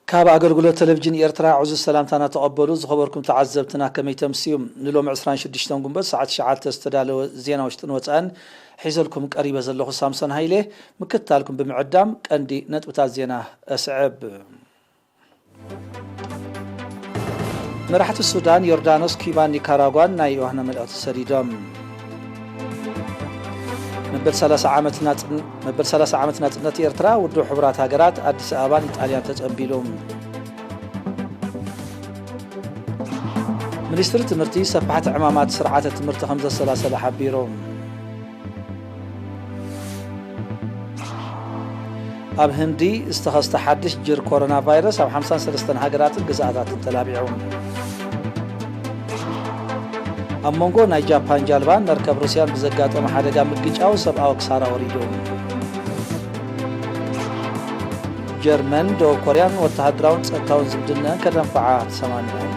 ካብ ኣገልግሎት ቴሌቪዥን ኤርትራ ዕዙዝ ሰላምታና ተቐበሉ። ዝኸበርኩም ተዓዘብትና፣ ከመይ ተምስዩ? ንሎሚ ዕስራን ሽዱሽተን ጉንበት ሰዓት ትሽዓተ ዝተዳለወ ዜና ውሽጥን ወጻእን ሒዘልኩም ቀሪበ ዘለኹ ሳምሶን ሃይለ። ምክትታልኩም ብምዕዳም ቀንዲ ነጥብታት ዜና እስዕብ። መራሕቲ ሱዳን፣ ዮርዳኖስ፣ ኪባን ኒካራጓን ናይ ዮሃና መልእኽቲ ሰዲዶም። መበል ሰላሳ ዓመት ናጽን-፣ መበል ሰላሳ ዓመት ናጽነት ኤርትራ፣ ውድብ ሕቡራት ሃገራት፣ ኣዲስ ኣበባን ኢጣልያን ተጸንቢሉ። ሚኒስትሪ ትምህርቲ፣ ሰፋሕቲ ዕማማት ስርዓተ ትምህርቲ ከም ዘሰላሰለ ሓቢሩ። ኣብ ህንዲ ዝተኸስተ ሓድሽ ጅር ኮሮና ቫይረስ ኣብ ሓምሳን ሰለስተን ሃገራትን ግዝኣታትን ተላቢዑ። ኣብ መንጎ ናይ ጃፓን ጃልባን መርከብ ሩስያን ብዘጋጠመ ሓደጋ ምግጫው ሰብኣዊ ክሳራ ወሪዱ። ጀርመን፣ ደቡብ ኮርያን ወተሃደራውን ጸጥታውን ዝምድናን ከደንፍዓ ተሰማሚዐን።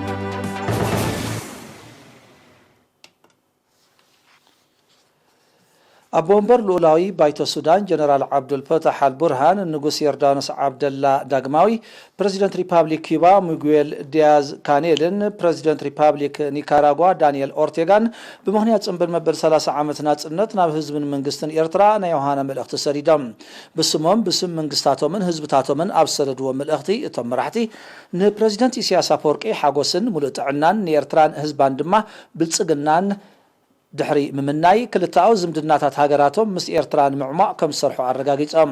ኣቦ ወንበር ልኡላዊ ባይቶ ሱዳን ጀነራል ዓብዱል ፈታሕ ኣል ቡርሃን፣ ንጉስ ዮርዳኖስ ዓብደላ ዳግማዊ፣ ፕረዚደንት ሪፓብሊክ ኪባ ሚጉዌል ዲያዝ ካኔልን ፕረዚደንት ሪፓብሊክ ኒካራጓ ዳንኤል ኦርቴጋን ብምኽንያት ጽንብል መበል ሰላሳ ዓመት ናጽነት ናብ ህዝብን መንግስትን ኤርትራ ናይ ዮሃና መልእኽቲ ሰዲዶም። ብስሞም፣ ብስም መንግስታቶምን ህዝብታቶምን ኣብ ዝሰደድዎ መልእኽቲ፣ እቶም መራሕቲ ንፕረዚደንት ኢሳያስ ኣፈወርቂ ሓጎስን ሙሉእ ጥዕናን፣ ንኤርትራን ህዝባን ድማ ብልጽግናን ድሕሪ ምምናይ፣ ክልተኣዊ ዝምድናታት ሃገራቶም ምስ ኤርትራ ንምዕሟቕ ከም ዝሰርሑ ኣረጋጊጾም።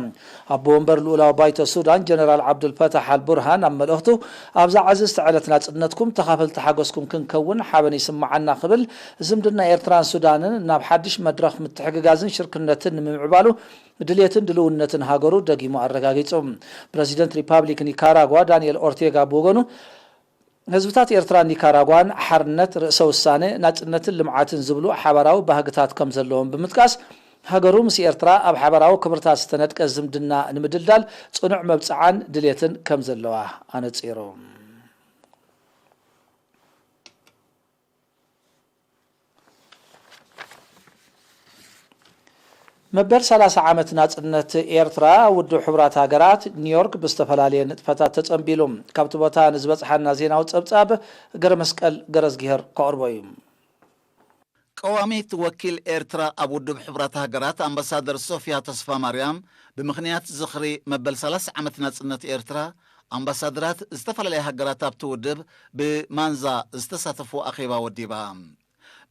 ኣቦ ወንበር ልኡላዊ ባይቶ ሱዳን ጀነራል ዓብዱልፈታሕ ኣልቡርሃን ኣብ መልእኽቱ፣ ኣብዛ ዕዝዝቲ ዕለት ናጽነትኩም ተኻፈልቲ ሓጎስኩም ክንከውን ሓበን ይስምዓና ክብል፣ ዝምድና ኤርትራን ሱዳንን ናብ ሓድሽ መድረኽ ምትሕግጋዝን ሽርክነትን ንምምዕባሉ ድልየትን ድልውነትን ሃገሩ ደጊሙ ኣረጋጊጹ። ፕረዚደንት ሪፓብሊክ ኒካራጓ ዳንኤል ኦርቴጋ ብወገኑ፣ ህዝብታት ኤርትራን ኒካራጓን ሓርነት፣ ርእሰ ውሳነ፣ ናጽነትን ልምዓትን ዝብሉ ሓባራዊ ባህግታት ከም ዘለዎም ብምጥቃስ፣ ሃገሩ ምስ ኤርትራ ኣብ ሓባራዊ ክብርታት ዝተነድቀ ዝምድና ንምድልዳል ጽኑዕ መብጽዓን ድሌትን ከም ዘለዋ ኣነጺሩ። መበል ሰላሳ ዓመት ናጽነት ኤርትራ፣ ውድብ ሕቡራት ሃገራት ኒውዮርክ ብዝተፈላለየ ንጥፈታት ተጸንቢሉ። ካብቲ ቦታ ንዝበጽሓና ዜናዊ ጸብጻብ ገረመስቀል ገረዝጊሄር ከቕርቦ እዩ። ቀዋሚት ወኪል ኤርትራ ኣብ ውድብ ሕቡራት ሃገራት ኣምባሳደር ሶፍያ ተስፋ ማርያም፣ ብምኽንያት ዝኽሪ መበል ሰላሳ ዓመት ናጽነት ኤርትራ፣ ኣምባሳደራት ዝተፈላለያ ሃገራት ኣብቲ ውድብ ብማንዛ ዝተሳተፉ ኣኼባ ወዲባ።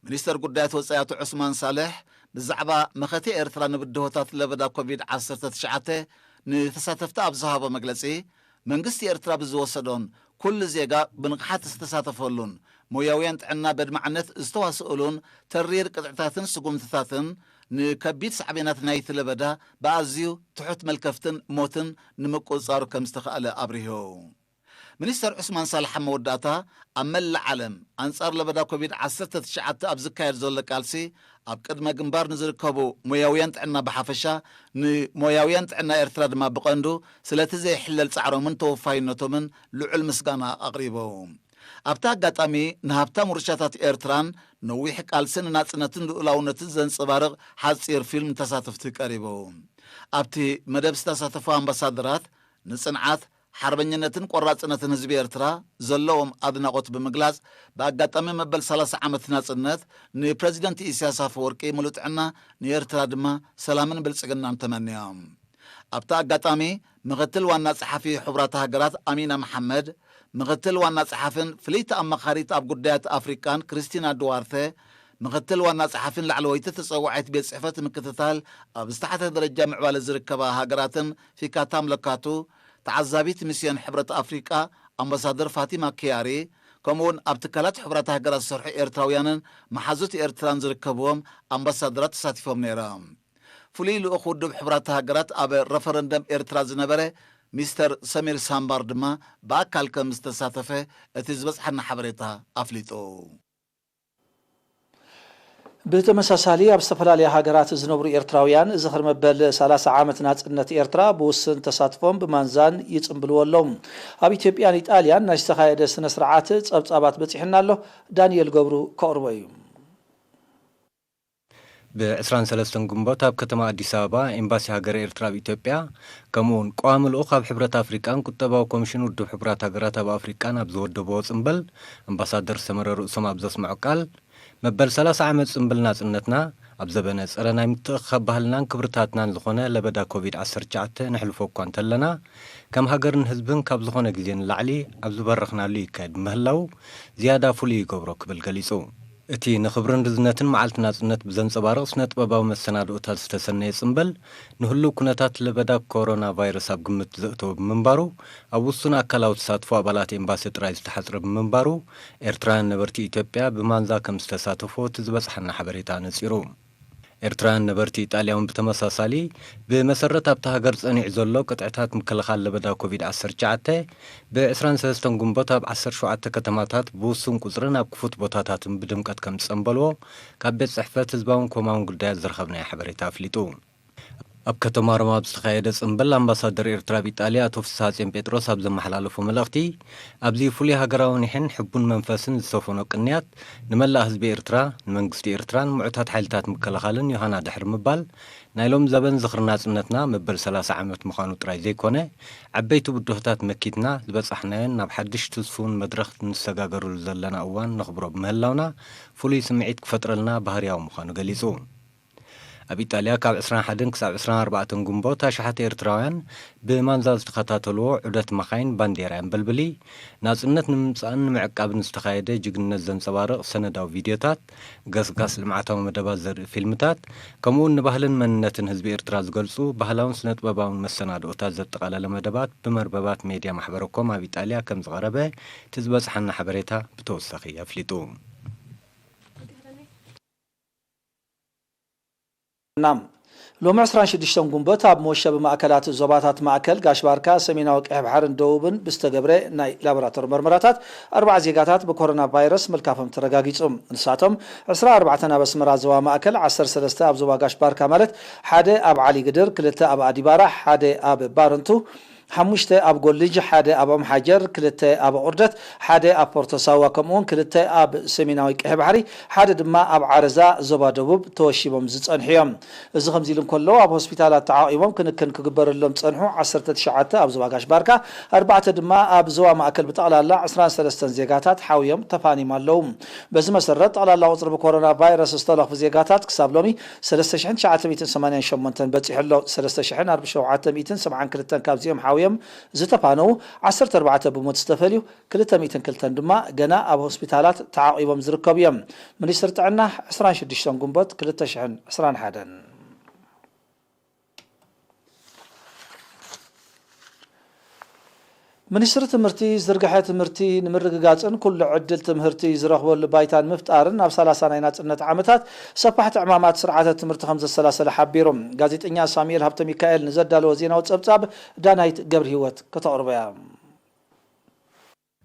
ሚኒስተር ጉዳያት ወጻኢ ኣቶ ዑስማን ሳልሕ ብዛዕባ መኸተ ኤርትራ ንብድሆታት ለበዳ ኮቪድ ዓሰርተ ትሽዓተ ንተሳተፍቲ ኣብ ዝሃቦ መግለጺ፣ መንግስቲ ኤርትራ ብዝወሰዶን ኩሉ ዜጋ ብንቕሓት ዝተሳተፈሉን ሞያውያን ጥዕና በድማዕነት ዝተዋስኡሉን ተሪር ቅጥዕታትን ስጉምትታትን ንከቢድ ሳዕቤናት ናይቲ ለበዳ ብኣዝዩ ትሑት መልከፍትን ሞትን ንምቁጽጻሩ ከም ዝተኻእለ ኣብሪሁ። ሚኒስተር ዑስማን ሳልሕ ኣብ መወዳእታ፣ ኣብ መላእ ዓለም ኣንጻር ለበዳ ኮቪድ ዓሰርተ ትሽዓተ ኣብ ዝካየድ ዘሎ ቃልሲ፣ ኣብ ቅድመ ግንባር ንዝርከቡ ሞያውያን ጥዕና ብሓፈሻ፣ ንሞያውያን ጥዕና ኤርትራ ድማ ብቐንዱ፣ ስለቲ ዘይሕለል ጻዕሮምን ተወፋይነቶምን ልዑል ምስጋና ኣቕሪቡ። ኣብቲ ኣጋጣሚ፣ ንሃብታም ውርሻታት ኤርትራን ነዊሕ ቃልሲ ንናጽነትን ልኡላውነትን ዘንጸባርቕ ሓጺር ፊልም ንተሳተፍቲ ቀሪቡ። ኣብቲ መደብ ዝተሳተፉ ኣምባሳደራት፣ ንጽንዓት፣ ሓርበኝነትን ቆራጽነትን ህዝቢ ኤርትራ ዘለዎም ኣድናቖት ብምግላጽ፣ ብኣጋጣሚ መበል ሰላሳ ዓመት ናጽነት ንፕረዚደንት ኢሳያስ ኣፈወርቂ ምሉእ ጥዕና፣ ንኤርትራ ድማ ሰላምን ብልጽግናን ተመንዮም። ኣብቲ ኣጋጣሚ፣ ምኽትል ዋና ጸሓፊ ሕቡራት ሃገራት ኣሚና መሓመድ፣ ምኽትል ዋና ጸሓፍን ፍልይቲ ኣማኻሪት ኣብ ጉዳያት ኣፍሪቃን ክርስቲና ዱዋርተ፣ ምኽትል ዋና ጸሓፍን ላዕለወይቲ ተጸዋዒት ቤት ጽሕፈት ምክትታል ኣብ ዝተሓተ ደረጃ ምዕባለ ዝርከባ ሃገራትን ፊካታም ለካቱ፣ ተዓዛቢት ሚስዮን ሕብረት ኣፍሪቃ ኣምባሳደር ፋቲማ ኪያሪ፣ ከምኡውን ኣብ ትካላት ሕቡራት ሃገራት ዝሰርሑ ኤርትራውያንን መሓዙት ኤርትራን ዝርከብዎም ኣምባሳደራት ተሳቲፎም ነይሮም። ፍሉይ ልኡኽ ውድብ ሕቡራት ሃገራት ኣብ ረፈረንደም ኤርትራ ዝነበረ ሚስተር ሰሚር ሳምባር ድማ ብኣካል ከም ዝተሳተፈ እቲ ዝበጽሓና ሓበሬታ ኣፍሊጡ። ብተመሳሳሊ፣ ኣብ ዝተፈላለያ ሃገራት ዝነብሩ ኤርትራውያን ዝኽሪ መበል ሰላሳ ዓመት ናጽነት ኤርትራ ብውስን ተሳትፎም ብማንዛን ይጽንብልዎ ኣለዉ። ኣብ ኢትዮጵያን ኢጣልያን ናይ ዝተኻየደ ስነ ስርዓት ጸብጻባት በጺሕና ኣሎ። ዳንኤል ገብሩ ከቕርቦ እዩ። ብ ዕስራን ሰለስተን ግንቦት ኣብ ከተማ ኣዲስ ኣበባ ኤምባሲ ሃገረ ኤርትራ ኣብ ኢትዮጵያ፣ ከምኡውን ቀዋሚ ልኡኽ ኣብ ሕብረት ኣፍሪቃን ቁጠባዊ ኮሚሽን ውድብ ሕቡራት ሃገራት ኣብ ኣፍሪቃን ኣብ ዝወደብዎ ጽምብል፣ ኣምባሳደር ሰመረ ርእሶም ኣብ ዘስምዖ ቃል፣ መበል ሰላሳ ዓመት ጽምብል ናጽነትና፣ ኣብ ዘበነ ጸረ ናይ ምትእኽኻብ ባህልናን ክብርታትናን ዝኾነ ለበዳ ኮቪድ ዓሰርተ ትሽዓተ ነሕልፎ እኳ እንተለና፣ ከም ሃገርን ህዝብን ካብ ዝኾነ ግዜ ንላዕሊ ኣብ ዝበረኽናሉ ይካየድ ምህላው ዝያዳ ፍሉይ ይገብሮ ክብል ገሊጹ። እቲ ንኽብርን ርዝነትን መዓልቲ ናጽነት ብዘንጸባርቕ ስነ-ጥበባዊ መሰናድኦታት ዝተሰነየ ጽምብል፣ ንህሉው ኩነታት ለበዳ ኮሮና ቫይረስ ኣብ ግምት ዘእተወ ብምንባሩ፣ ኣብ ውሱን ኣካላዊ ተሳትፎ ኣባላት ኤምባሲ ጥራይ ዝተሓጽረ ብምንባሩ፣ ኤርትራውያን ነበርቲ ኢትዮጵያ ብማንዛ ከም ዝተሳተፉ እቲ ዝበጽሓና ሓበሬታ ኣነጺሩ። ኤርትራውያን ነበርቲ ኢጣልያ እውን ብተመሳሳሊ፣ ብመሰረት ኣብታ ሃገር ጸኒዑ ዘሎ ቅጥዕታት ምክልኻል ለበዳ ኮቪድ ዓሰርተ ትሽዓተ፣ ብ ዕስራን ሰለስተን ግንቦት ኣብ ዓሰርተ ሸውዓተ ከተማታት ብውሱን ቁጽርን ኣብ ክፉት ቦታታትን ብድምቀት ከም ዝጸንበልዎ፣ ካብ ቤት ጽሕፈት ህዝባውን ኮማውን ጉዳያት ዝረኸብናዮ ሓበሬታ ኣፍሊጡ። ኣብ ከተማ ሮማ ኣብ ዝተኻየደ ጽምብል፣ ኣምባሳደር ኤርትራ ኣብ ኢጣልያ ኣቶ ፍስሃጽዮን ጴጥሮስ ኣብ ዘመሓላለፎ መልእኽቲ፣ ኣብዚ ፍሉይ ሃገራዊ ኒሕን ሕቡን መንፈስን ዝሰፈኖ ቅንያት፣ ንመላእ ህዝቢ ኤርትራ፣ ንመንግስቲ ኤርትራን ምዑታት ሓይልታት ምክልኻልን ዮሃና ድሕሪ ምባል፣ ናይ ሎም ዘበን ዝኽሪ ናጽነትና መበል ሰላሳ ዓመት ምዃኑ ጥራይ ዘይኮነ፣ ዓበይቲ ብድሆታት መኪትና ዝበጻሕናዮን ናብ ሓድሽ ትስፉውን መድረኽ ንሰጋገርሉ ዘለና እዋን ነኽብሮ ብምህላውና፣ ፍሉይ ስምዒት ክፈጥረልና ባህርያዊ ምዃኑ ገሊጹ። ኣብ ኢጣልያ ካብ ዕስራን ሓደን ክሳብ ዕስራን ኣርባዕተን ግንቦት ኣሽሓት ኤርትራውያን ብማንዛ ዝተኸታተልዎ ዑደት መኻይን ባንዴራ የንበልብሊ፣ ናጽነት ንምምጻእን ንምዕቃብን ዝተኻየደ ጅግንነት ዘንጸባርቕ ሰነዳዊ ቪድዮታት፣ ገስጋስ ልምዓታዊ መደባት ዘርኢ ፊልምታት፣ ከምኡውን ንባህልን መንነትን ህዝቢ ኤርትራ ዝገልጹ ባህላውን ስነ-ጥበባውን መሰናድኦታት ዘጠቓለለ መደባት ብመርበባት ሜድያ ማሕበረ ኮም ኣብ ኢጣልያ ከም ዝቐረበ እቲ ዝበጽሓና ሓበሬታ ብተወሳኺ ኣፍሊጡ። ናም። ሎሚ ዕስራን ሽዱሽተን ግንቦት ኣብ መወሸቢ ማእከላት ዞባታት ማእከል፣ ጋሽ ባርካ፣ ሰሜናዊ ቀይሕ ባሕርን ደቡብን ብዝተገብረ ናይ ላቦራቶሪ መርመራታት፣ ኣርባዓ ዜጋታት ብኮሮና ቫይረስ ምልካፎም ተረጋጊጹ። ንሳቶም፣ ዕስራ ኣርባዕተ ኣብ ኣስመራ ዞባ ማእከል፣ ዓሰርተ ሰለስተ ኣብ ዞባ ጋሽ ባርካ፣ ማለት ሓደ ኣብ ዓሊ ግድር፣ ክልተ ኣብ ኣዲባራ፣ ሓደ ኣብ ባረንቱ፣ ሓሙሽተ ኣብ ጎልጅ፣ ሓደ ኣብ ኦምሓጀር፣ ክልተ ኣብ ኣቑርደት፣ ሓደ ኣብ ፖርቶ ሳዋ፣ ከምኡውን ክልተ ኣብ ሰሜናዊ ቀይሕ ባሕሪ፣ ሓደ ድማ ኣብ ዓረዛ ዞባ ደቡብ ተወሺቦም ዝጸንሑ እዮም። እዚ ከምዚ ኢሉ እንከሎ፣ ኣብ ሆስፒታላት ተዓቒቦም ክንክን ክግበረሎም ዝጸንሑ ዓሰርተ ትሽዓተ ኣብ ዞባ ጋሽ ባርካ፣ ኣርባዕተ ድማ ኣብ ዞባ ማእከል፣ ብጠቕላላ ዕስራን ሰለስተን ዜጋታት ሓውዮም ተፋንዮም ኣለዉ። በዚ መሰረት፣ ጠቕላላ ቁጽሪ ብኮሮና ቫይረስ ዝተለኽፉ ዜጋታት ክሳብ ሎሚ ሰለስተ ሽሕን ትሽዓተ ሚእትን ሰማንያን ሸሞንተን በጺሑ ኣሎ። ሰለስተ ሽሕን ኣርባዕተ ሚእትን ሰብዓን ክልተን ካብዚኦም ሓውዮም ዝተፋነዉ፣ ዓሰርተ ኣርባዕተ ብሞት ዝተፈልዩ፣ ክልተ ሚእትን ክልተን ድማ ገና ኣብ ሆስፒታላት ተዓቒቦም ዝርከቡ እዮም። ሚኒስትሪ ጥዕና፣ ዕስራን ሽዱሽተን ግንቦት ክልተ ሽሕን ዕስራን ሓደን። ሚኒስትሪ ትምህርቲ፣ ዝርግሐ ትምህርቲ ንምርግጋጽን ኩሉ ዕድል ትምህርቲ ዝረኽበሉ ባይታ ንምፍጣርን ኣብ ሰላሳ ናይ ናጽነት ዓመታት ሰፋሕቲ ዕማማት ስርዓተ ትምህርቲ ከም ዘሰላሰለ ሓቢሩ። ጋዜጠኛ ሳሙኤል ሃብተ ሚካኤል ንዘዳለዎ ዜናዊ ጸብጻብ ዳናይት ገብረህይወት ከተቕርቦ እያ።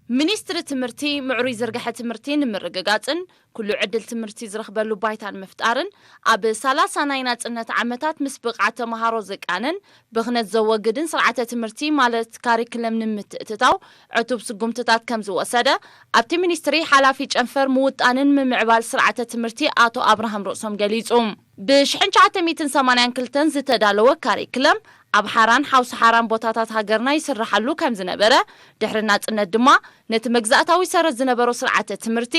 ሚኒስትሪ ትምህርቲ፣ ምዕሩይ ዝርግሐ ትምህርቲ ንምርግጋጽን ኩሉ ዕድል ትምህርቲ ዝረኽበሉ ባይታ ንምፍጣርን፣ ኣብ ሰላሳ ናይ ናጽነት ዓመታት ምስ ብቕዓት ተመሃሮ ዝቃነን ብኽነት ዘወግድን ስርዓተ ትምህርቲ፣ ማለት ካሪክለም፣ ንምትእትታው ዕቱብ ስጉምትታት ከም ዝወሰደ፣ ኣብቲ ሚኒስትሪ ሓላፊ ጨንፈር ምውጣንን ምምዕባል ስርዓተ ትምህርቲ ኣቶ ኣብርሃም ርእሶም ገሊጹ። ብ ሽሕን ትሽዓተ ሚእትን ሰማንያን ክልተን ዝተዳለወ ካሪክለም፣ ኣብ ሓራን ሓውሲ ሓራን ቦታታት ሃገርና ይስርሓሉ ከም ዝነበረ፣ ድሕሪ ናጽነት ድማ ነቲ መግዛእታዊ ሰረት ዝነበሮ ስርዓተ ትምህርቲ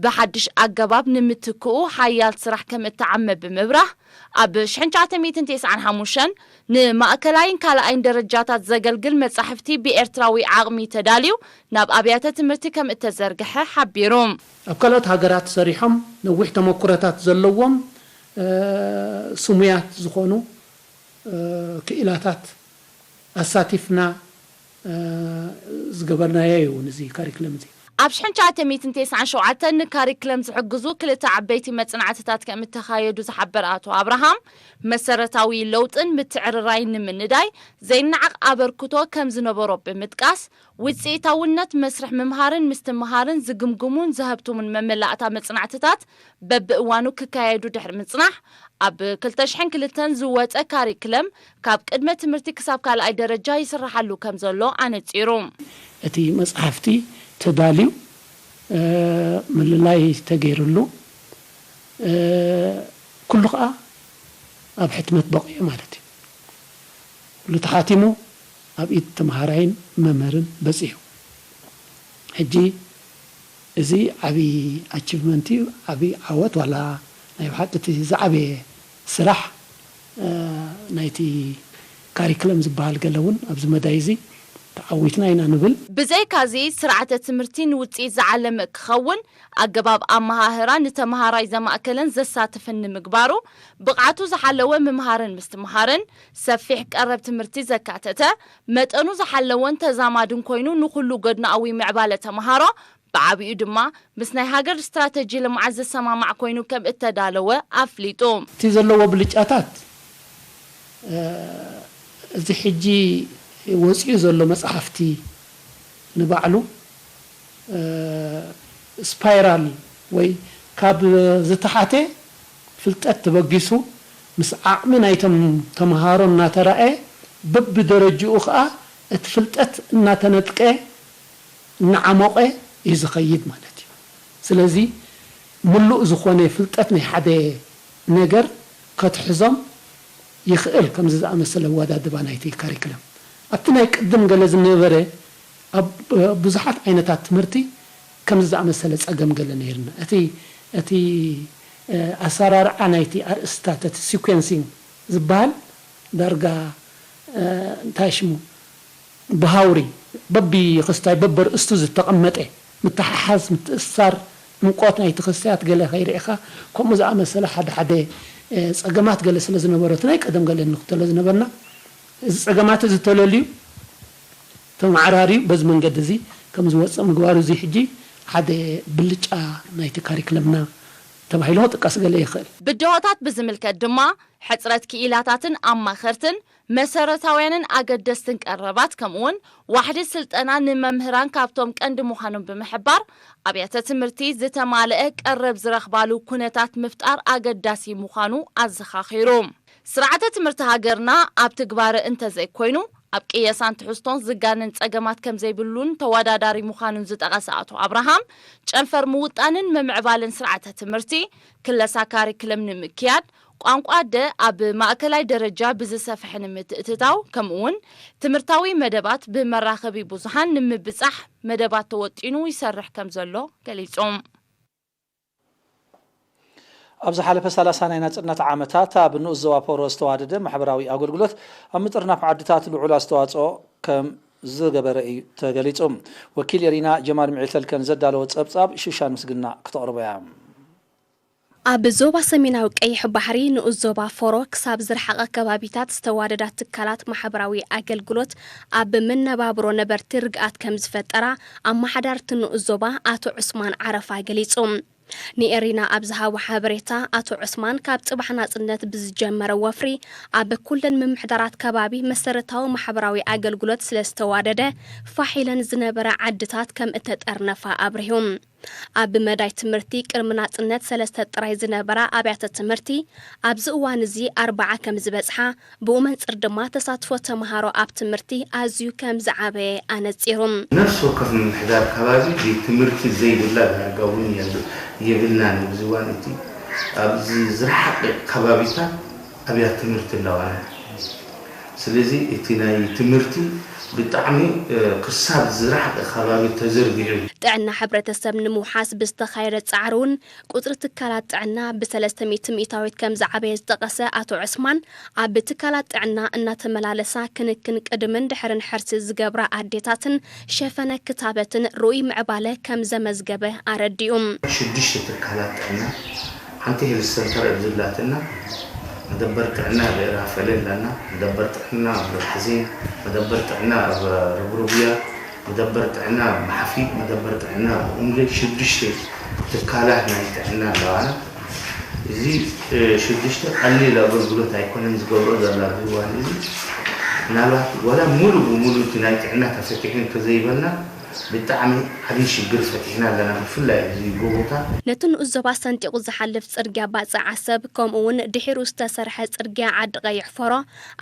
ብሓድሽ ኣገባብ ንምትክኡ ሓያል ስራሕ ከም እተዓመ ብምብራህ፣ ኣብ ሽሕን ትሽዓተ ሚእትን ተስዓን ሓሙሽተን ንማእከላይን ካልኣይን ደረጃታት ዘገልግል መጻሕፍቲ ብኤርትራዊ ዓቕሚ ተዳልዩ ናብ ኣብያተ ትምህርቲ ከም እተዘርግሐ ሓቢሩ። ኣብ ካልኦት ሃገራት ሰሪሖም ነዊሕ ተመኩሮታት ዘለዎም፣ እ፣ ስሙያት ዝኾኑ፣ እ፣ ክኢላታት ኣሳቲፍና፣ እ፣ ዝገበርናዮ እዩ። ንዚ ካሪክለም እዚ ኣብ ሽሕን ትሽዓተ ሚእትን ተስዓን ሸውዓተን ንካሪክለም ዝሕግዙ ክልተ ዓበይቲ መጽናዕትታት ከም እተኻየዱ ዝሓበረ ኣቶ ኣብርሃም፣ መሰረታዊ ለውጥን ምትዕርራይን ንምንዳይ ዘይነዓቕ ኣበርክቶ ከም ዝነበሮ ብምጥቃስ፣ ውጽኢታውነት መስርሕ ምምሃርን ምስትምሃርን ዝግምግሙን ዘሀብትሙን መመላእታ መጽናዕትታት በብእዋኑ ክካየዱ ድሕሪ ምጽናሕ፣ ኣብ ክልተ ሽሕን ክልተን ዝወጸ ካሪክለም ካብ ቅድመ ትምህርቲ ክሳብ ካልኣይ ደረጃ ይስርሓሉ ከም ዘሎ ኣነጺሩ። እቲ መጽሓፍቲ ተዳልዩ፣ እ፣ ምልላይ ተገይርሉ፣ እ፣ ኩሉ ኸኣ ኣብ ሕትመት በቒዑ ማለት እዩ። ኩሉ ተሓቲሙ ኣብ ኢድ ተምሃራይን መምህርን በጺሑ። ሕጂ እዚ ዓብዪ ኣቺቭመንት እዩ፣ ዓብዪ ዓወት፣ ዋላ ናይ ብሓቂ እቲ ዝዓበየ ስራሕ ናይቲ ካሪክለም ዝበሃል ገለ እውን ኣብዚ መዳይ እዚ ተዓዊትና ኢና ንብል። ብዘይካዚ ስርዓተ ትምህርቲ ንውፅኢት ዝዓለመ ክኸውን ኣገባብ ኣመሃህራ ንተምሃራይ ዘማእከለን ዘሳትፍን ንምግባሩ ብቕዓቱ ዝሓለወ ምምሃርን ምስትምሃርን ሰፊሕ ቀረብ ትምህርቲ ዘካተተ መጠኑ ዝሓለወን ተዛማድን ኮይኑ ንኹሉ ጎድናኣዊ ምዕባለ ተምሃሮ ብዓቢኡ ድማ ምስ ናይ ሃገር ስትራተጂ ልምዓት ዝሰማማዕ ኮይኑ ከም እተዳለወ ኣፍሊጡ። እቲ ዘለዎ ብልጫታት እዚ ሕጂ ወፂኡ ዘሎ መፅሓፍቲ ንባዕሉ ስፓይራል ወይ ካብ ዝተሓተ ፍልጠት ተበጊሱ ምስ ዓቕሚ ናይቶም ተምሃሮ እናተራእየ በብደረጅኡ ከዓ እቲ ፍልጠት እናተነጥቀ እናዓሞቐ እዩ ዝኸይድ ማለት እዩ። ስለዚ ምሉእ ዝኾነ ፍልጠት ናይ ሓደ ነገር ከትሕዞም ይኽእል ከምዚ ዝኣመሰለ ኣወዳድባ ናይቲ ካሪክለም። ኣብቲ ናይ ቅድም ገለ ዝነበረ ኣብ ብዙሓት ዓይነታት ትምህርቲ ከምዚ ዝኣመሰለ ጸገም ገለ ነይርና። እቲ እቲ ኣሰራርዓ ናይቲ ኣርእስታት እቲ ሲኮንሲንግ ዝበሃል ዳርጋ እንታይ ሽሙ ብሃውሪ በቢ ክስታይ በበርእስቱ ዝተቐመጠ ምትሕሓዝ፣ ምትእስሳር፣ ዕምቆት ናይቲ ክስታያት ገለ ከይርኢኻ ከምኡ ዝኣመሰለ ሓደ ሓደ ጸገማት ገለ ስለ ዝነበሮ እቲ ናይ ቀደም ገለ ንኽተሎ ዝነበርና እዚ ጸገማት እዚ ተለልዩ ተመዓራርዩ በዚ መንገዲ እዚ ከም ዝወፅእ ምግባሩ እዚ ሕጂ ሓደ ብልጫ ናይቲ ካሪክለምና ተባሂሉ ክጥቀስ ገለ ይኽእል። ብድሆታት ብዝምልከት ድማ ሕፅረት ክኢላታትን ኣማኸርትን መሰረታውያንን ኣገደስትን ቀረባት ከምኡውን ዋሕዲ ስልጠና ንመምህራን ካብቶም ቀንዲ ምዃኖም ብምሕባር ኣብያተ ትምህርቲ ዝተማልአ ቀረብ ዝረኽባሉ ኩነታት ምፍጣር ኣገዳሲ ምዃኑ ኣዘኻኺሩ። ስርዓተ ትምህርቲ ሃገርና ኣብ ትግባረ እንተዘይኮይኑ ኣብ ቅየሳን ትሕዝቶን ዝጋነን ፀገማት ከምዘይብሉን ተወዳዳሪ ምዃኑን ዝጠቐሰ ኣቶ ኣብርሃም ጨንፈር ምውጣንን ምምዕባልን ስርዓተ ትምህርቲ ክለሳ ካሪክለም ንምክያድ ቋንቋ ኣደ ኣብ ማእከላይ ደረጃ ብዝሰፍሐ ንምትእትታው ከምኡውን ትምህርታዊ መደባት ብመራኸቢ ብዙሃን ንምብጻሕ መደባት ተወጢኑ ይሰርሕ ከምዘሎ ገሊጹ። ኣብ ዝሓለፈ ሰላሳ ናይ ናጽነት ዓመታት ኣብ ንኡስ ዞባ ፖሮ ዝተዋደደ ማሕበራዊ ኣገልግሎት ኣብ ምጥርናፍ ዓድታት ልዑል ኣስተዋጽኦ ከም ዝገበረ እዩ ተገሊጹ። ወኪል ኤሪና ጀማል ምዒተልከን ዘዳለዎ ጸብጻብ ሽሻን ምስግና ክተቕርቦ እያ። ኣብ ዞባ ሰሜናዊ ቀይሕ ባሕሪ ንኡስ ዞባ ፎሮ ክሳብ ዝረሓቐ ከባቢታት ዝተዋደዳ ትካላት ማሕበራዊ ኣገልግሎት ኣብ መነባብሮ ነበርቲ ርግኣት ከም ዝፈጠራ ኣመሓዳርቲ ንኡስ ዞባ ኣቶ ዑስማን ዓረፋ ገሊጹ። ንኤሪና ኣብ ዝሃቦ ሓበሬታ ኣቶ ዑስማን ካብ ጽባሕ ናጽነት ብዝጀመረ ወፍሪ ኣብ ኩለን ምምሕዳራት ከባቢ መሰረታዊ ማሕበራዊ ኣገልግሎት ስለ ዝተዋደደ ፋሕ ኢለን ዝነበራ ዓድታት ከም እተጠርነፋ ኣብሪሁ። ኣብ መዳይ ትምህርቲ ቅድሚ ናጽነት ሰለስተ ጥራይ ዝነበራ ኣብያተ ትምህርቲ ኣብዚ እዋን እዚ ኣርብዓ ከም ዝበጽሓ ብኡ መንጽር ድማ ተሳትፎ ተምሃሮ ኣብ ትምህርቲ ኣዝዩ ከም ዝዓበየ ኣነጺሩ። ነፍሲ ወከፍ ምምሕዳር ከባቢ ቤት ትምህርቲ ዘይብላ ዳርጋ እውን የብልናን ኣብዚ እዋን እቲ ኣብዚ ዝረሓቐ ከባቢታት ኣብያት ትምህርቲ ኣለዋና። ስለዚ እቲ ናይ ትምህርቲ ብጣዕሚ ክሳብ ዝረሓቐ ከባቢ ተዘርጊሑ እዩ። ጥዕና ሕብረተሰብ ንምውሓስ ብዝተኻየደ ፃዕሪ እውን ቁፅሪ ትካላት ጥዕና ብሰለስተ ሚእቲ ሚእታዊት ከም ዝዓበየ ዝጠቐሰ ኣቶ ዑስማን ኣብ ትካላት ጥዕና እናተመላለሳ ክንክን ቅድምን ድሕርን ሕርሲ ዝገብራ ኣዴታትን ሸፈነ ክታበትን ርኡይ ምዕባለ ከም ዘመዝገበ ኣረዲኡ። ሽዱሽተ ትካላት ጥዕና ሓንቲ ሄልዝ ሰንተር እብ ዝብላትና መደበር ጥዕና ኣብ ኤራፈለ ኣለና፣ መደበር ጥዕና ኣብ ርብሓዜን፣ መደበር ጥዕና ኣብ ርብሩብያ፣ መደበር ጥዕና ኣብ ማሓፊ፣ መደበር ጥዕና ኣብ ኡምሌ ሽዱሽተ ትካላት ናይ ጥዕና ኣለዋና። እዚ ሽዱሽተ ቀሊል ኣገልግሎት ኣይኮነን ዝገብሮ ዘላ እዚ እዋን እዚ። ምናልባት ዋላ ሙሉ ብሙሉ እቲ ናይ ጥዕና ተፈቲሑ እንተዘይበልና ብጣዕሚ ዓብዪ ሽግር ፈቲሕና ኣለና፣ ብፍላይ ኣብዚ ጎቦታት። ነቲ ንኡስ ዞባ ሰንጢቑ ዝሓልፍ ጽርግያ ባጽዕ ዓሰብ፣ ከምኡ እውን ድሒሩ ዝተሰርሐ ጽርግያ ዓዲ ቀይሕ ፎሮ፣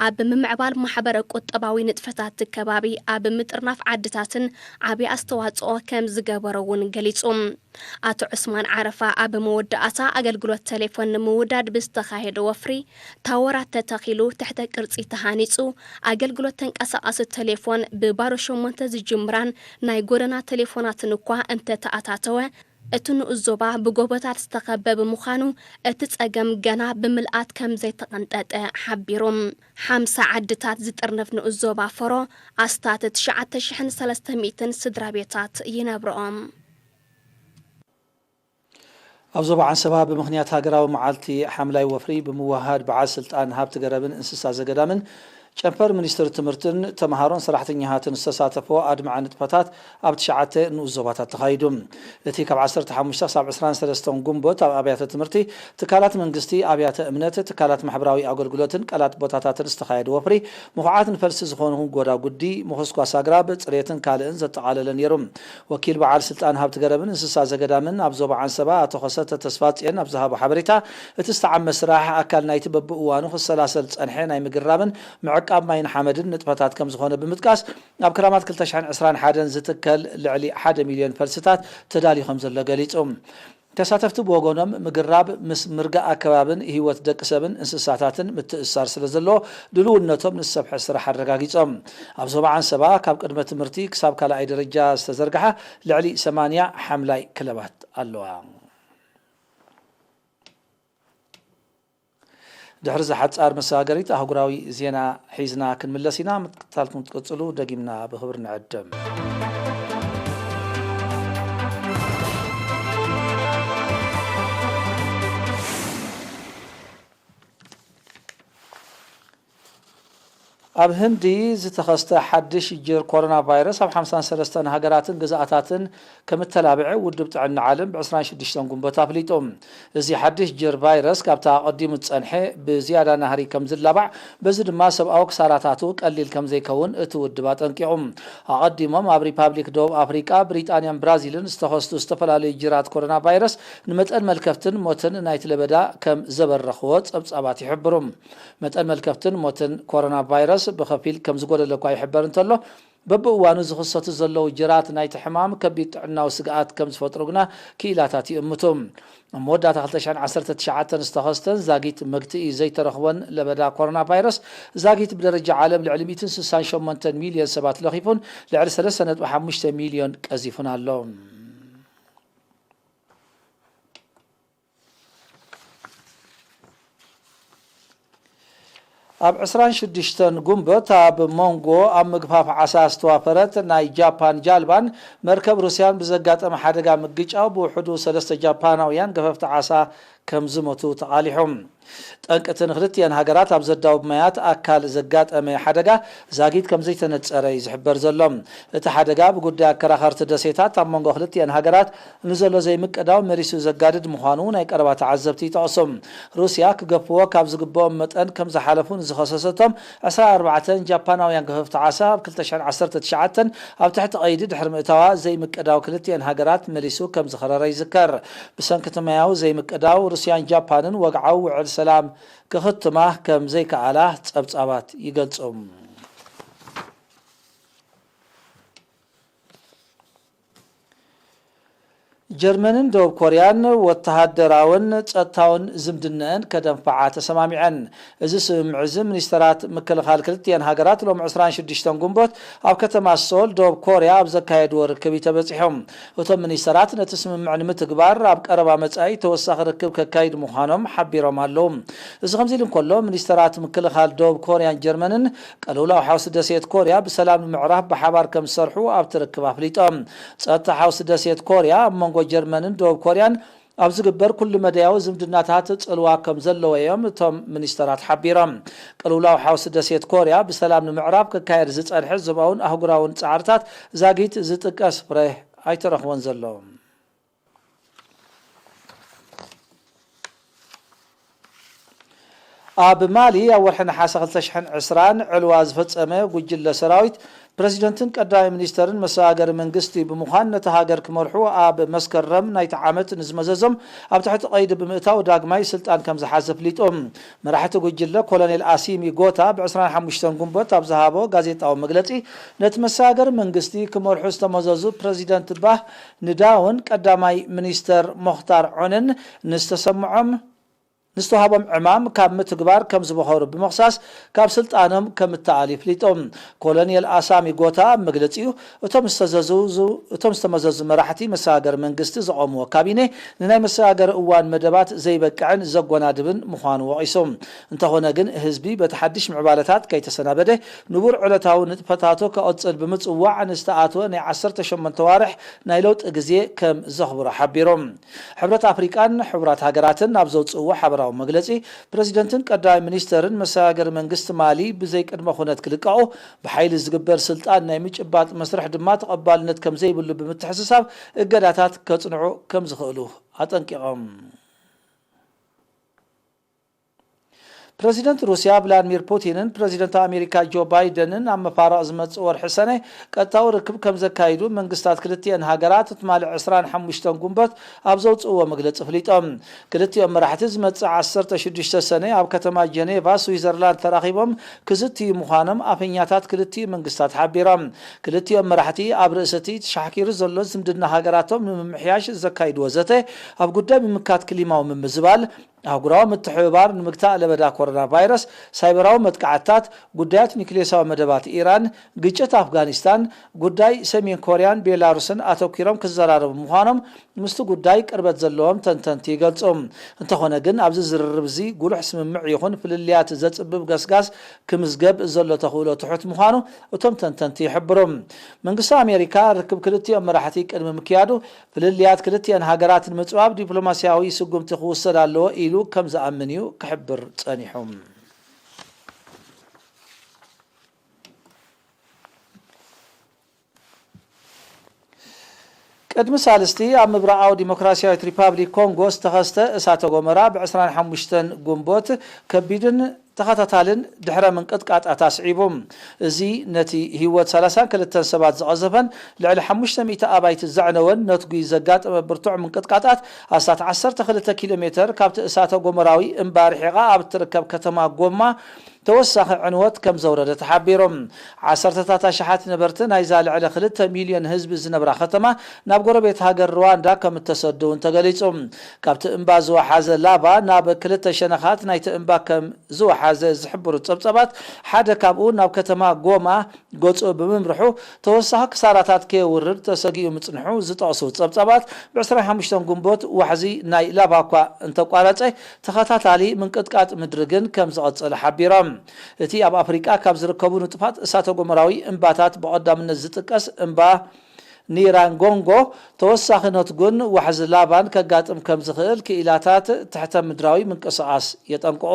ኣብ ምምዕባል ማሕበረ ቁጠባዊ ንጥፈታት እቲ ከባቢ ኣብ ምጥርናፍ ዓድታትን ዓቢ ኣስተዋጽኦ ከም ዝገበሮ እውን ገሊጹ። ኣቶ ዑስማን ዓረፋ ኣብ መወዳእታ፣ ኣገልግሎት ቴሌፎን ንምውዳድ ብዝተኻየደ ወፍሪ ታወራት ተተኺሉ፣ ትሕተ ቅርጺ ተሃኒጹ፣ ኣገልግሎት ተንቀሳቓሲ ቴሌፎን ብባሮ ሸሞንተ ዝጅምራን ናይ ጎደና ቴሌፎናትን እኳ እንተተኣታተወ፣ እቲ ንኡስ ዞባ ብጎቦታት ዝተኸበበ ብምዃኑ፣ እቲ ጸገም ገና ብምልኣት ከም ዘይተቐንጠጠ ሓቢሩ። ሓምሳ ዓድታት ዝጥርንፍ ንኡስ ዞባ ፎሮ፣ ኣስታት ትሽዓተ ሽሕን ሰለስተ ሚእትን ስድራ ቤታት ይነብርኦም። ኣብ ዞባ ዓንሰባ ብምኽንያት ሃገራዊ መዓልቲ ሓምላይ ወፍሪ ብምውህሃድ በዓል ስልጣን ሃብቲ ገረብን እንስሳ ዘገዳምን ጨንፈር ሚኒስትሪ ትምህርትን ተምሃሮን ሰራሕተኛታትን ዝተሳተፎ ኣድማዒ ንጥፈታት ኣብ ትሽዓተ ንኡስ ዞባታት ተኻይዱ። እቲ ካብ ዓሰርተ ሓሙሽተ ክሳብ ዕስራን ሰለስተን ጉንቦት ኣብ ኣብያተ ትምህርቲ፣ ትካላት መንግስቲ፣ ኣብያተ እምነት፣ ትካላት ማሕበራዊ ኣገልግሎትን ቀላት ቦታታትን ዝተኻየደ ወፍሪ ምኹዓት ንፈልሲ ዝኾኑ ጎዳጉዲ፣ ምኹስኳስ ኣግራብ፣ ጽሬትን ካልእን ዘጠቓለለ ነይሩ። ወኪል በዓል ስልጣን ሃብቲ ገረብን እንስሳ ዘገዳምን ኣብ ዞባ ዓንሰባ ኣቶ ከሰተ ተስፋጽዮን ኣብ ዝሃቦ ሓበሬታ፣ እቲ ዝተዓመ ስራሕ ኣካል ናይቲ በብእዋኑ ክሰላሰል ዝጸንሐ ናይ ምግራብን ምዕቃብ ማይን ሓመድን ንጥፈታት ከም ዝኾነ ብምጥቃስ፣ ኣብ ክራማት ክልተ ሽሕን ዕስራን ሓደን ዝትከል ልዕሊ ሓደ ሚልዮን ፈልስታት ተዳልዩ ከም ዘሎ ገሊጹ። ተሳተፍቲ ብወገኖም፣ ምግራብ ምስ ምርጋእ ኣከባብን ህይወት ደቂ ሰብን እንስሳታትን ምትእስሳር ስለ ዘለዎ፣ ድልውነቶም ንዝሰፍሐ ስራሕ ኣረጋጊጾም። ኣብ ዞባ ዓንሰባ ካብ ቅድመ ትምህርቲ ክሳብ ካልኣይ ደረጃ ዝተዘርግሓ ልዕሊ ሰማንያ ሓምላይ ክለባት ኣለዋ። ድሕሪ እዚ ሓጻር መሰጋገሪት ኣህጉራዊ ዜና ሒዝና ክንምለስ ኢና። ምክትታልኩም ክትቅጽሉ ደጊምና ብኽብሪ ንዕድም። ኣብ ህንዲ ዝተኸስተ ሓድሽ ጅር ኮሮና ቫይረስ ኣብ ሓምሳን ሰለስተን ሃገራትን ግዝኣታትን ከም እተላብዐ ውድብ ጥዕና ዓለም ብ ዕስራን ሽዱሽተን ጉንበት ኣፍሊጡ። እዚ ሓድሽ ጅር ቫይረስ ካብቲ ኣቐዲሙ ዝጸንሐ ብዝያዳ ናህሪ ከም ዝላባዕ፣ በዚ ድማ ሰብኣዊ ክሳራታቱ ቀሊል ከም ዘይከውን እቲ ውድብ ኣጠንቂቑ። ኣቐዲሞም ኣብ ሪፓብሊክ ደቡብ ኣፍሪቃ፣ ብሪጣንያን ብራዚልን ዝተኸስቱ ዝተፈላለዩ ጅራት ኮሮና ቫይረስ ንመጠን መልከፍትን ሞትን ናይቲ ለበዳ ከም ዘበረኽዎ ጸብጻባት ይሕብሩ። መጠን መልከፍትን ሞትን ኮሮና ቫይረስ ብኸፊል ከም ዝጎደለ እኳ ይሕበር እንተሎ፣ በብእዋኑ ዝኽሰቱ ዘለዉ ጅራት ናይቲ ሕማም ከቢድ ጥዕናዊ ስግኣት ከም ዝፈጥሩ ግና ክኢላታት ይእምቱ። ኣብ መወዳእታ ክልተ ሽሕን ዓሰርተ ትሽዓተን ዝተኸስተን ዛጊት መግትኢ ዘይተረኽቦን ለበዳ ኮሮና ቫይረስ፣ ዛጊት ብደረጃ ዓለም ልዕሊ ሚእትን ስሳን ሸሞንተን ሚልዮን ሰባት ለኺፉን ልዕሊ ሰለስተ ነጥቢ ሓሙሽተ ሚልዮን ቀዚፉን ኣሎ። ኣብ ዕስራን ሽዱሽተን ጉንበት ኣብ መንጎ ኣብ ምግፋፍ ዓሳ ዝተዋፈረት ናይ ጃፓን ጃልባን መርከብ ሩስያን ብዘጋጠመ ሓደጋ ምግጫው ብውሕዱ ሰለስተ ጃፓናውያን ገፈፍቲ ዓሳ ከም ዝሞቱ ተቓሊሑ። ጠንቂ እቲ ንክልቲኤን ሃገራት ኣብ ዘዳውብ ማያት ኣካል ዘጋጠመ ሓደጋ ዛጊት ከም ዘይተነጸረ እዩ ዝሕበር ዘሎ። እቲ ሓደጋ ብጉዳይ ኣከራኸርቲ ደሴታት ኣብ መንጎ ክልቲኤን ሃገራት ንዘሎ ዘይምቅዳው መሊሱ ዘጋድድ ምዃኑ ናይ ቀረባ ተዓዘብቲ ይጠቕሱ። ሩስያ ክገፍዎ ካብ ዝግብኦም መጠን ከም ዝሓለፉ ንዝኸሰሰቶም ዕስራን ኣርባዕተን ጃፓናውያን ገፈፍቲ ዓሳ ኣብ ክልተ ሽሕን ዓሰርተ ትሽዓተን ኣብ ትሕቲ ቀይዲ ድሕሪ ምእታዋ ዘይምቅዳው ክልቲኤን ሃገራት መሊሱ ከም ዝኸረረ ይዝከር። ብሰንኪ እቲ ማያዊ ዘይምቅዳው ሩስያን ጃፓንን ወግዓዊ ውዕል ሰላም ክኽትማ ከም ዘይከኣላ ጸብጻባት ይገልጹ። ጀርመንን ደቡብ ኮርያን ወተሃደራውን ጸጥታውን ዝምድነአን ከደንፍዓ ተሰማሚዐን። እዚ ስምምዕ እዚ ሚኒስተራት ምክልኻል ክልቲኤን ሃገራት ሎም ዕስራን ሽዱሽተን ጉንቦት ኣብ ከተማ ሶል ደቡብ ኮርያ ኣብ ዘካየድዎ ርክብ እዩ ተበጺሑ። እቶም ሚኒስተራት ነቲ ስምምዕ ንምትግባር ኣብ ቀረባ መጻኢ ተወሳኺ ርክብ ከካይዱ ምዃኖም ሓቢሮም ኣለዉ። እዚ ከምዚ ኢሉ እንከሎ፣ ሚኒስተራት ምክልኻል ደቡብ ኮርያን ጀርመንን ቅልውላው ሓውሲ ደሴት ኮርያ ብሰላም ንምዕራፍ ብሓባር ከም ዝሰርሑ ኣብቲ ርክብ ኣፍሊጦም። ጸጥታ ሓውሲ ደሴት ኮርያ ኣብ መንጎ ጀርመንን ደቡብ ኮርያን ኣብ ዝግበር ኩሉ መዳያዊ ዝምድናታት ጽልዋ ከም ዘለዎ እዮም እቶም ሚኒስተራት ሓቢሮም። ቅልውላው ሓውሲ ደሴት ኮርያ ብሰላም ንምዕራፍ ክካየድ ዝጸንሐ ዞባውን ኣህጉራውን ጻዕርታት ዛጊት ዝጥቀስ ፍረ ኣይተረኽቦን ዘሎ። ኣብ ማሊ ኣብ ወርሒ ነሓሰ ክልተ ሽሕን ዕስራን ዕልዋ ዝፈጸመ ጉጅለ ሰራዊት፣ ፕረዚደንትን ቀዳማይ ሚኒስተርን መሰጋገሪ መንግስቲ ብምዃን ነቲ ሃገር ክመርሑ ኣብ መስከረም ናይቲ ዓመት ንዝመዘዞም ኣብ ትሕቲ ቀይዲ ብምእታው ዳግማይ ስልጣን ከም ዝሓዘ ኣፍሊጡ። መራሕቲ ጉጅለ ኮሎኔል ኣሲሚ ጎታ ብ ዕስራን ሓሙሽተን ጉንበት ኣብ ዝሃቦ ጋዜጣዊ መግለጺ፣ ነቲ መሰጋገሪ መንግስቲ ክመርሑ ዝተመዘዙ ፕረዚደንት ባህ ንዳውን ቀዳማይ ሚኒስተር ሞኽታር ዑንን ንዝተሰምዖም ንዝተዋህቦም ዕማም ካብ ምትግባር ከም ዝበኸሩ ብምኽሳስ ካብ ስልጣኖም ከም እተኣልዩ ኣፍሊጡ። ኮሎኔል ኣሳሚ ጎታ ኣብ መግለጺኡ፣ እቶም ዝተዘዙ እቶም ዝተመዘዙ መራሕቲ መሰጋገሪ መንግስቲ ዘቖምዎ ካቢኔ ንናይ መሰጋገሪ እዋን መደባት ዘይበቅዕን ዘጎናድብን ምዃኑ ወቒሱ። እንተኾነ ግን ህዝቢ በቲ ሓድሽ ምዕባለታት ከይተሰናበደ ንቡር ዕለታዊ ንጥፈታቱ ከቐጽል ብምጽዋዕ ንዝተኣትወ ናይ ዓሰርተ ሸሞንተ ዋርሕ ናይ ለውጢ ግዜ ከም ዘኽብሮ ሓቢሩ። ሕብረት ኣፍሪቃን ሕቡራት ሃገራትን ኣብ ዘውፅእዎ ሓበራዊ መግለፂ፣ ፕረዚደንትን ቀዳማይ ሚኒስተርን መሰጋገሪ መንግስቲ ማሊ ብዘይ ቅድመ ኩነት ክልቀቑ፣ ብሓይሊ ዝግበር ስልጣን ናይ ምጭባጥ መስርሕ ድማ ተቐባልነት ከም ዘይብሉ ብምትሕስሳብ እገዳታት ከፅንዑ ከም ዝኽእሉ ኣጠንቂቖም። ፕረዚደንት ሩስያ ቭላድሚር ፑቲንን ፕረዚደንት ኣሜሪካ ጆ ባይደንን ኣብ መፋርቕ ዝመጽእ ወርሒ ሰነ ቀጥታዊ ርክብ ከም ዘካይዱ መንግስታት ክልቲአን ሃገራት ትማሊ ዕስራን ሓሙሽተን ጉንበት ኣብ ዘውጽእዎ መግለጺ ኣፍሊጦም። ክልቲኦም መራሕቲ ዝመጽእ ዓሰርተ ሽዱሽተ ሰነ ኣብ ከተማ ጀኔቫ ስዊዘርላንድ ተራኺቦም ክዝትዩ ምዃኖም ኣፈኛታት ክልቲኡ መንግስታት ሓቢሮም። ክልቲኦም መራሕቲ ኣብ ርእሲ እቲ ተሻሕኪሩ ዘሎ ዝምድና ሃገራቶም ንምምሕያሽ ዘካይድዎ ዘተ ኣብ ጉዳይ ምምካት ክሊማዊ ምምዝባል፣ ኣህጉራዊ ምትሕብባር ንምግታእ ለበዳ ኮሮና ቫይረስ፣ ሳይበራዊ መጥቃዕትታት፣ ጉዳያት ኒክሌሳዊ መደባት ኢራን፣ ግጭት ኣፍጋኒስታን፣ ጉዳይ ሰሜን ኮርያን ቤላሩስን ኣተኲሮም ክዘራረቡ ምዃኖም ምስቲ ጉዳይ ቅርበት ዘለዎም ተንተንቲ ይገልጹ። እንተኾነ ግን ኣብዚ ዝርርብ እዚ ጉሉሕ ስምምዕ ይኹን ፍልልያት ዘጽብብ ገስጋስ ክምዝገብ ዘሎ ተኽእሎ ትሑት ምዃኑ እቶም ተንተንቲ ይሕብሩ። መንግስቲ ኣሜሪካ ርክብ ክልቲኦም መራሕቲ ቅድሚ ምክያዱ ፍልልያት ክልቲአን ሃገራት ንምጽባብ ዲፕሎማስያዊ ስጉምቲ ክውሰድ ኣለዎ ኢሉ ከም ዝኣምን እዩ ክሕብር ጸኒሑ። ቅድሚ ሳልስቲ ኣብ ምብራቓዊ ዲሞክራሲያዊት ሪፓብሊክ ኮንጎ ዝተኸስተ እሳተ ጎመራ ብ ዕስራን ሓሙሽተን ጉንቦት ከቢድን ተኸታታልን ድሕረ ምንቅጥቃጣት ኣስዒቡ። እዚ ነቲ ህይወት ሰላሳን ክልተን ሰባት ዝቐዘፈን ልዕሊ ሓሙሽተ ሚእቲ ኣባይቲ ዘዕነወን ነትጒ ዘጋጠመ ብርቱዕ ምንቅጥቃጣት ኣስታት ዓሰርተ ክልተ ኪሎ ሜተር ካብቲ እሳተ ጎመራዊ እምባ ርሒቓ ኣብ እትርከብ ከተማ ጎማ ተወሳኺ ዕንወት ከም ዘውረደ ተሓቢሩ። ዓሰርተታት ኣሽሓት ነበርቲ ናይዛ ልዕሊ ክልተ ሚልዮን ህዝቢ ዝነብራ ከተማ ናብ ጎረቤት ሃገር ሩዋንዳ ከም እተሰዱ እውን ተገሊጹ። ካብቲ እምባ ዝወሓዘ ላቫ ናብ ክልተ ሸነኻት ናይቲ እምባ ከም ዝወሓዘ ዝሕብሩ ጸብጻባት፣ ሓደ ካብኡ ናብ ከተማ ጎማ ገጹ ብምምርሑ ተወሳኺ ክሳራታት ከየውርድ ተሰጊኡ ምጽንሑ ዝጠቕሱ ጸብጻባት፣ ብ ዕስራን ሓሙሽተን ጉንቦት ዋሕዚ ናይ ላቫ እኳ እንተቋረጸ፣ ተኸታታሊ ምንቅጥቃጥ ምድሪ ግን ከም ዝቐጸለ ሓቢሮም። እቲ ኣብ ኣፍሪቃ ካብ ዝርከቡ ንጡፋት እሳተ ጎመራዊ እምባታት ብቐዳምነት ዝጥቀስ እምባ ኒራንጎንጎ ተወሳኺ ነትጉን ዋሕዚ ላቫን ከጋጥም ከም ዝኽእል ክኢላታት ትሕተ ምድራዊ ምንቅስቓስ የጠንቅቑ።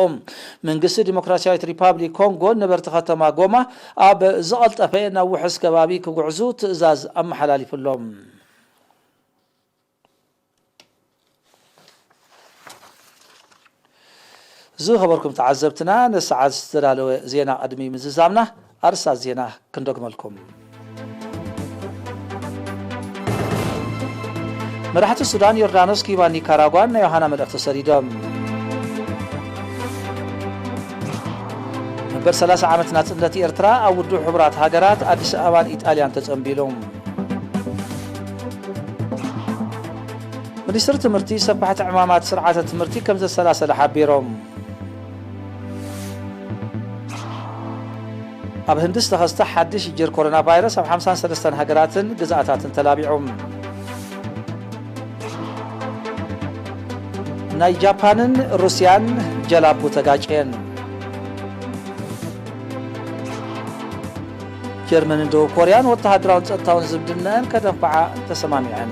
መንግስቲ ዲሞክራሲያዊት ሪፓብሊክ ኮንጎ ነበርቲ ከተማ ጎማ ኣብ ዝቐልጠፈ ናብ ውሑስ ከባቢ ክጉዕዙ ትእዛዝ ኣመሓላሊፉሎም። ዝኸበርኩም ተዓዘብትና፣ ንሰዓት ዝተዳለወ ዜና ቅድሚ ምዝዛምና ኣርስታት ዜና ክንደግመልኩም። መራሕቲ ሱዳን፣ ዮርዳኖስ፣ ኪባን ኒካራጓን ናይ ዮሃና መልእኽቲ ሰዲዶም። መበል ሰላሳ ዓመት ናጽነት ኤርትራ ኣብ ውድብ ሕቡራት ሃገራት ኣዲስ ኣበባን ኢጣልያን ተጸንቢሉ። ሚኒስትሪ ትምህርቲ ሰፋሕቲ ዕማማት ስርዓተ ትምህርቲ ከም ዘሰላሰለ ሓቢሮም። ኣብ ህንዲ ዝተኸስተ ሓድሽ ጅር ኮሮና ቫይረስ ኣብ ሓምሳን ሰለስተን ሃገራትን ግዝኣታትን ተላቢዑ። ናይ ጃፓንን ሩስያን ጀላቡ ተጋጭየን። ጀርመንን ደቡብ ኮርያን ወተሃደራውን ጸጥታውን ዝምድናኣን ከደንፍዓ ተሰማሚዐን።